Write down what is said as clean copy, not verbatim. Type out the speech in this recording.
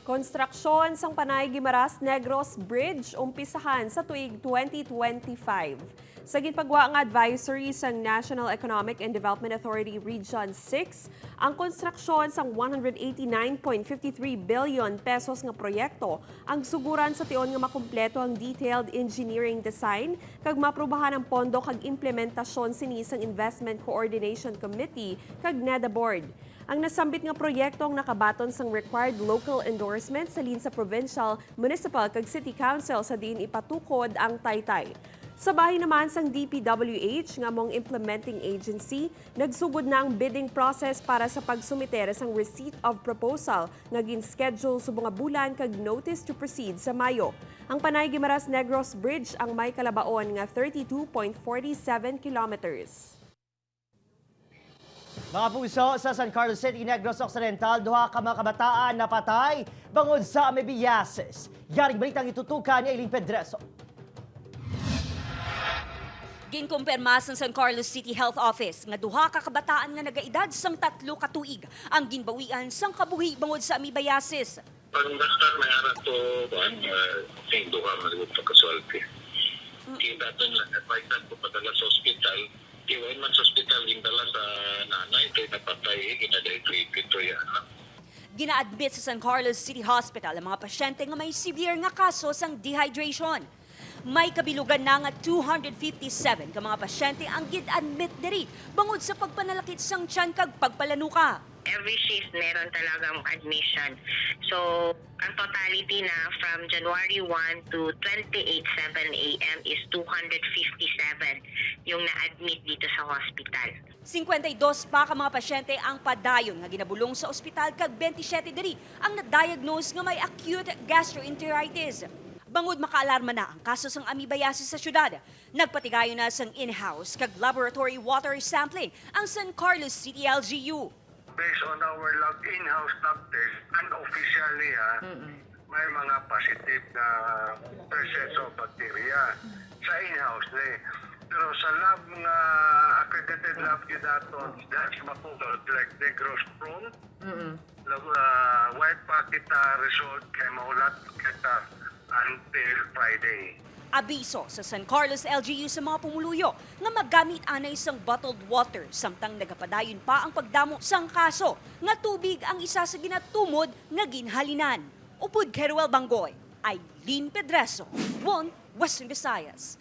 Konstruksyon sang Panay Guimaras Negros Bridge umpisahan sa tuig 2025. Sa ginpagwa nga advisory sang National Economic and Development Authority Region 6, ang konstruksyon sang 189.53 billion pesos nga proyekto ang suguran sa tion nga makumpleto ang detailed engineering design kag maaprubahan ang pondo kag implementasyon sini sang Investment Coordination Committee kag NEDA Board. Ang nasambit nga proyekto ang nakabaton sang required local endorsement sa sa provincial, municipal kag city council sa diin ipatukod ang taytay. Sa bahin naman sang DPWH nga among implementing agency, nagsugod na ang bidding process para sa pagsumiter sang receipt of proposal nga gin-schedule subong nga bulan kag notice to proceed sa Mayo. Ang Panay Guimaras Negros Bridge ang may kalabaon nga 32.47 kilometers. Mga puso, sa San Carlos City, Negros Occidental, duha ka mga kabataan napatay bangod sa amoebiasis. Yaring balitang itutukan ni Eileen Pedreso. Ginkumpirma sa San Carlos City Health Office nga duha ka kabataan nga nagaedad sang 3 ka tuig ang ginbawian sang kabuhi bangod sa amoebiasis. Pag basta may ara to, kuan, sing duha man gud to casualty. Kita to lang, advice ko padala sa ospital. Iwan man sa ospital, gindala sa nanay, kay napatay, gina-dehydrated to yan. Gina-admit sa San Carlos City Hospital ang mga pasyente nga may severe nga kaso sang dehydration. May kabilugan na nga 257 ka mga pasyente ang gid-admit diri bangod sa pagpanalakit sang tiyan kag pagpalanuka. Every shift meron talagang admission. So, ang totality na from January 1 to 28, 7 a.m. is 257 yung na-admit dito sa hospital. 52 pa ka mga pasyente ang padayon nga ginabulong sa ospital kag 27 diri ang na-diagnose nga may acute gastroenteritis. Bangod makaalarma na ang kaso sang amoebiasis sa syudad, nagpatigayon na sang in-house kag laboratory water sampling ang San Carlos City LGU. Based on our lab, in-house lab test, unofficially may mga positive na presence of bacteria sa in-house na eh. Pero sa lab nga accredited lab gyud aton, that's makulod like Negros Prone, way pa kita result kay maulat kita until Friday. Abiso sa San Carlos LGU sa mga pumuluyo nga maggamit anay sang bottled water samtang nagapadayon pa ang pagdamo sang kaso nga tubig ang isa sa ginatumod nga ginhalinan. Upod kay Ruel Banggoy, Eileen Pedreso, 1 Western Visayas.